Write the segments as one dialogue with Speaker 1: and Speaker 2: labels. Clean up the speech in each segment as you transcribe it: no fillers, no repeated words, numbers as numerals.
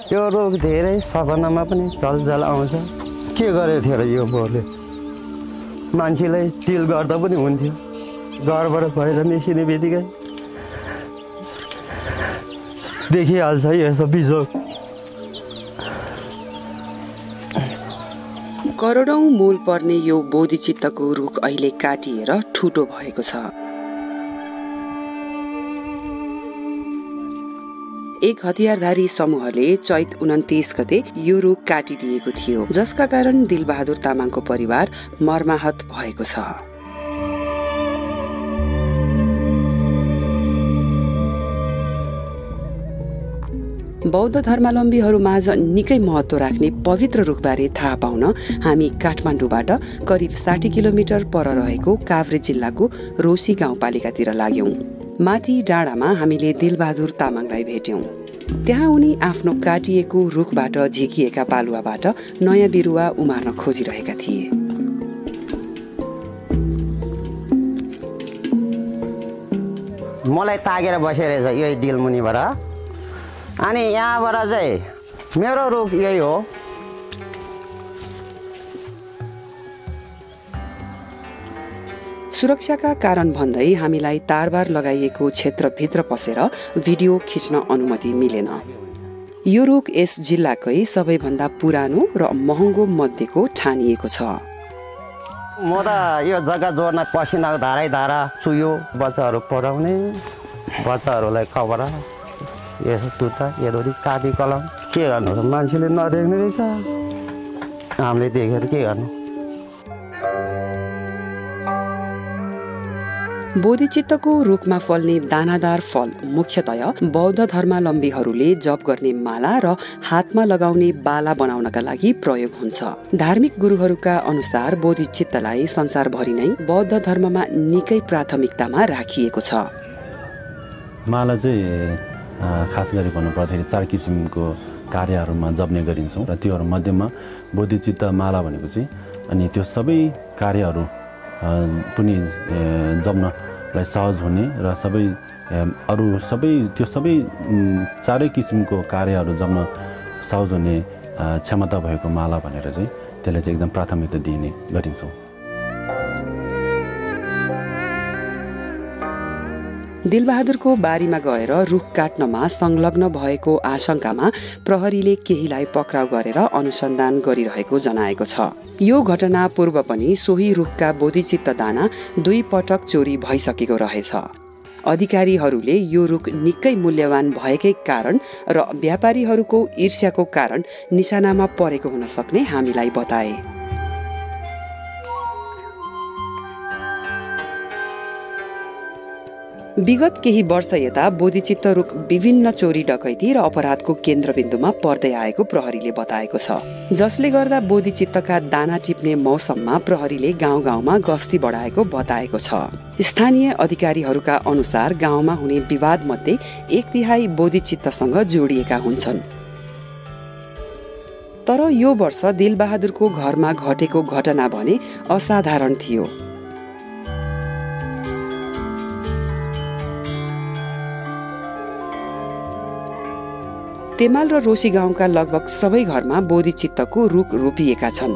Speaker 1: यो रोग धेरै सपनामा पनि चलचल आउँछ। के गरेको थियो र यो बोले मान्छेलाई तिल गर्दा पनि हुन्थ्यो। घरबाट बाहिर निस्किने बित्तिकै देखिहाल्छ यसो बिजोग।
Speaker 2: करोडौं मूल पर्ने यो बोधिचित्तको रुख अहिले काटिएर ठुटो भएको छ। एक हतियारधारी समूहले चैत 29 गते यो रुख काटिदिएको थियो, जसका कारण दिलबहादुर तामाङको परिवार मर्माहत भएको छ। बौद्ध धर्मावलम्बीहरूमाझ निकै महत्त्व राख्ने पवित्र रुखबारे थाहा पाउन हामी काठमाडौँबाट करिब 60 किलोमिटर पर रहेको काभ्रे जिल्लाको रोसी गाउँपालिकातिर लाग्यौं। माथि डाँडामा हामीले दिलबहादुर तामाङलाई भेट्यौं। त्यहाँ उनी आफ्नो काटिएको रुखबाट झिकिएका पालुवाबाट नयाँ बिरुवा उमार्न खोजिरहेका थिए।
Speaker 1: मलाई तागेर बसिरहेछ यही डिलमुनिबाट। अनि यहाँबाट चाहिँ मेरो रुख यही हो।
Speaker 2: सुरक्षाका कारण भन्दै हामीलाई तारबार लगाइएको क्षेत्रभित्र पसेर भिडियो खिच्न अनुमति मिलेन। यो रुख यस जिल्लाकै सबैभन्दा पुरानो र महँगो मध्येको ठानिएको छ।
Speaker 1: म त यो जग्गा जोड्न पसिनाको धारै धारा चुयो। बच्चाहरू पढाउने, बच्चाहरूलाई खबर यसो तुता यदोरी कापी कलम के गर्नु, मान्छेले नदेख्ने रहेछ, हामीले देखेर के गर्नु।
Speaker 2: बोधिचित्तको रुखमा फल्ने दानादार फल मुख्यतया बौद्ध धर्मावलम्बीहरूले जप गर्ने माला र हातमा लगाउने बाला बनाउनका लागि प्रयोग हुन्छ। धार्मिक गुरुहरूका अनुसार बोधिचित्तलाई संसारभरि नै बौद्ध धर्ममा निकै प्राथमिकतामा राखिएको छ।
Speaker 3: माला चाहिँ खास गरी भन्नुपर्दाखेरि 4 किसिमको कार्यहरूमा जप्ने गरिन्छौँ र त्योहरू मध्येमा बोधिचित्त माला भनेको चाहिँ अनि त्यो सबै कार्यहरू पनि जप्नलाई सहज हुने र सबै त्यो सबै 4 किसिमको कार्यहरू जप्न सहज हुने क्षमता भएको माला भनेर चाहिँ त्यसलाई चाहिँ एकदम प्राथमिकता दिने गरिन्छौँ।
Speaker 2: दिलबहादुरको बारीमा गएर रुख काट्नमा संलग्न भएको आशंकामा प्रहरीले केहीलाई पक्राउ गरेर अनुसन्धान गरिरहेको जनाएको छ। यो घटना पूर्व पनि सोही रुखका बोधिचित्त दाना 2 पटक चोरी भइसकेको रहेछ। अधिकारीहरूले यो रुख निकै मूल्यवान भएकै कारण र व्यापारीहरूको ईर्ष्याको कारण निशानामा परेको हुन सक्ने हामीलाई बताए। विगत केही वर्ष यता बोधिचित्त रुख विभिन्न चोरी डकैती र अपराधको केन्द्रबिन्दुमा पर्दै आएको प्रहरीले बताएको छ, जसले गर्दा बोधिचित्तका दाना टिप्ने मौसममा प्रहरीले गाउँ गाउँमा गस्ती बढाएको बताएको छ। स्थानीय अधिकारीहरूका अनुसार गाउँमा हुने विवाद मध्ये 1/3 बोधिचित्तसँग जोडिएका हुन्छन्। तर यो वर्ष दिलबहादुरको घरमा घटेको घटना भने असाधारण थियो। तेमाल र रोसी गाउँका लगभग सबै घरमा बोधिचित्तको रुख रोपिएका छन्।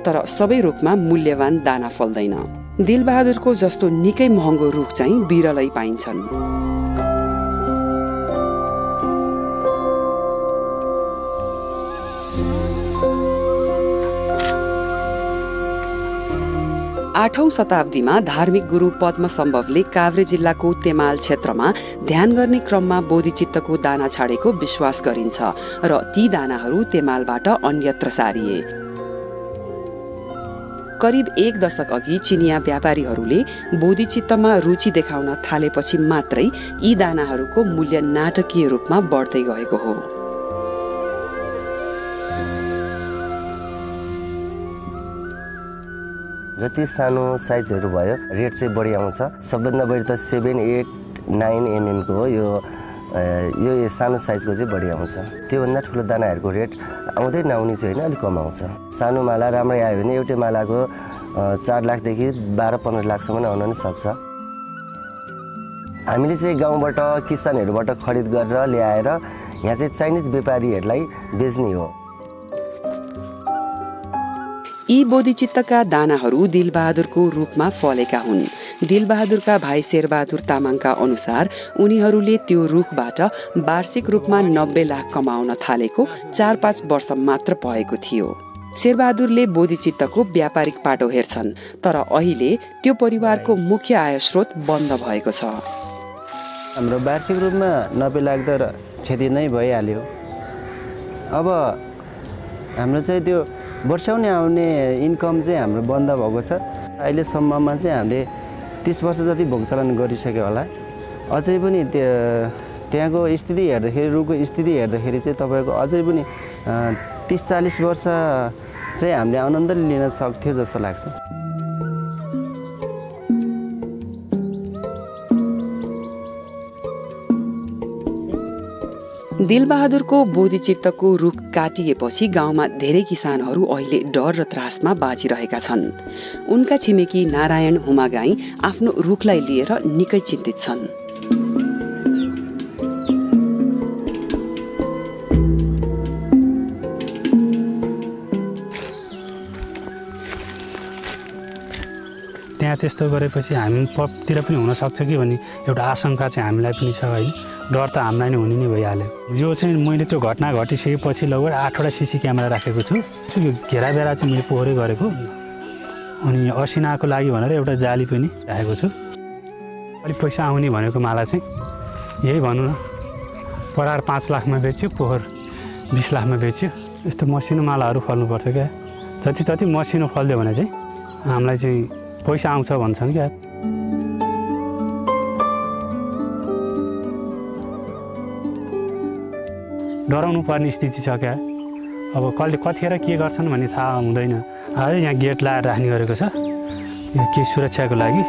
Speaker 2: तर सबै रुखमा मूल्यवान दाना फल्दैन। दिलबहादुरको जस्तो निकै महँगो रुख चाहिँ बिरलै पाइन्छन्। आठौं शताब्दीमा धार्मिक गुरु पद्मसम्भवले काभ्रे जिल्लाको तेमाल क्षेत्रमा ध्यान गर्ने क्रममा बोधिचित्तको दाना छाडेको विश्वास गरिन्छ र ती दानाहरू तेमालबाट अन्यत्र सारिए। करिब 1 दशक अघि चिनिया व्यापारीहरूले बोधिचित्तमा रुचि देखाउन थालेपछि मात्रै यी दानाहरूको मूल्य नाटकीय रूपमा बढ्दै गएको हो।
Speaker 4: जति सानो साइजहरू भयो रेट चाहिँ बढी आउँछ। सबभन्दा बढी त 7, 8, 9 mm को हो। यो सानो साइजको चाहिँ बढी आउँछ। त्योभन्दा ठुलो दानाहरूको रेट आउँदै नआउने चाहिँ होइन, अलिक कम आउँछ। सानो माला राम्रै आयो भने एउटै मालाको 4 लाखदेखि 12-15 लाखसम्म आउन पनि सक्छ। हामीले चाहिँ गाउँबाट किसानहरूबाट खरिद गरेर ल्याएर यहाँ चाहिँ चाइनिज व्यापारीहरूलाई बेच्ने हो।
Speaker 2: यी बोधिचित्तका दानाहरू दिलबहादुरको रूपमा फलेका हुन्। दिलबहादुरका भाइ शेरबहादुर तामाङका अनुसार उनीहरूले त्यो रुखबाट वार्षिक रूपमा 90 लाख कमाउन थालेको 4-5 वर्ष मात्र भएको थियो। शेरबहादुरले बोधिचित्तको व्यापारिक पाटो हेर्छन्, तर अहिले त्यो परिवारको मुख्य आय स्रोत बन्द भएको छ।
Speaker 5: हाम्रो वार्षिक रूपमा 90 लाख त क्षति नै भइहाल्यो। अब हाम्रो चाहिँ त्यो वर्षौनी आउने इन्कम चाहिँ हाम्रो बन्द भएको छ। अहिलेसम्ममा चाहिँ हामीले 30 वर्ष जति भोगचलन गरिसक्यो होला। अझै पनि त्यहाँको स्थिति हेर्दाखेरि, रुखको स्थिति हेर्दाखेरि चाहिँ तपाईँको अझै पनि 30-40 वर्ष चाहिँ हामीले आनन्द लिन सक्थ्यो जस्तो लाग्छ।
Speaker 2: दिलबहादुरको बोधिचित्तको रुख काटिएपछि गाउँमा धेरै किसानहरू अहिले डर र त्रासमा बाँचिरहेका छन्। उनका छिमेकी नारायण हुमागाई आफ्नो रुखलाई लिएर निकै चिन्तित छन्।
Speaker 6: त्यहाँ त्यस्तो गरेपछि हामीतिर पनि हुनसक्छ कि भन्ने एउटा आशंका चाहिँ हामीलाई पनि छ होइन। डर त हामीलाई नै हुने नै भइहाल्यो। यो चाहिँ मैले त्यो घटना घटिसकेपछि लगभग 8वटा सीसी क्यामेरा राखेको छु। यो घेराबेरा चाहिँ मैले पोहोरै गरेको, अनि असिनाको लागि भनेर एउटा जाली पनि राखेको छु। अलिक पैसा आउने भनेको माला चाहिँ यही भनौँ न, परार 5 लाखमा बेच्यो, पोहोर 20 लाखमा बेच्यो। यस्तो मसिनो मालाहरू फल्नुपर्छ क्या। जति जति मसिनो फल्दियो भने चाहिँ हामीलाई चाहिँ पैसा आउँछ भन्छन् क्या। डराउनु पर्ने स्थिति छ क्या। अब कसले कतिखेर के गर्छन् भन्ने थाहा हुँदैन। अझै यहाँ गेट लाएर राख्ने गरेको छ, यो के सुरक्षाको लागि।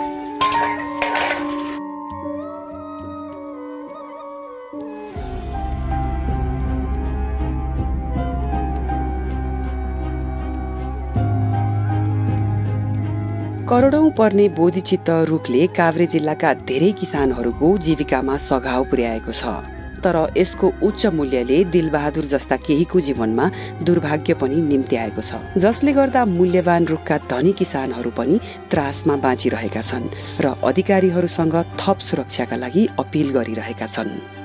Speaker 2: करोडौं पर्ने बोधिचित्त रुखले काभ्रे जिल्लाका धेरै किसानहरूको जीविकामा सघाउ पुर्याएको छ। तर यसको उच्च मूल्यले दिलबहादुर जस्ता केहीको जीवनमा दुर्भाग्य पनि निम्ति आएको छ, जसले गर्दा मूल्यवान रुखका धनी किसानहरू पनि त्रासमा बाँचिरहेका छन् र अधिकारीहरूसँग थप सुरक्षाका लागि अपिल गरिरहेका छन्।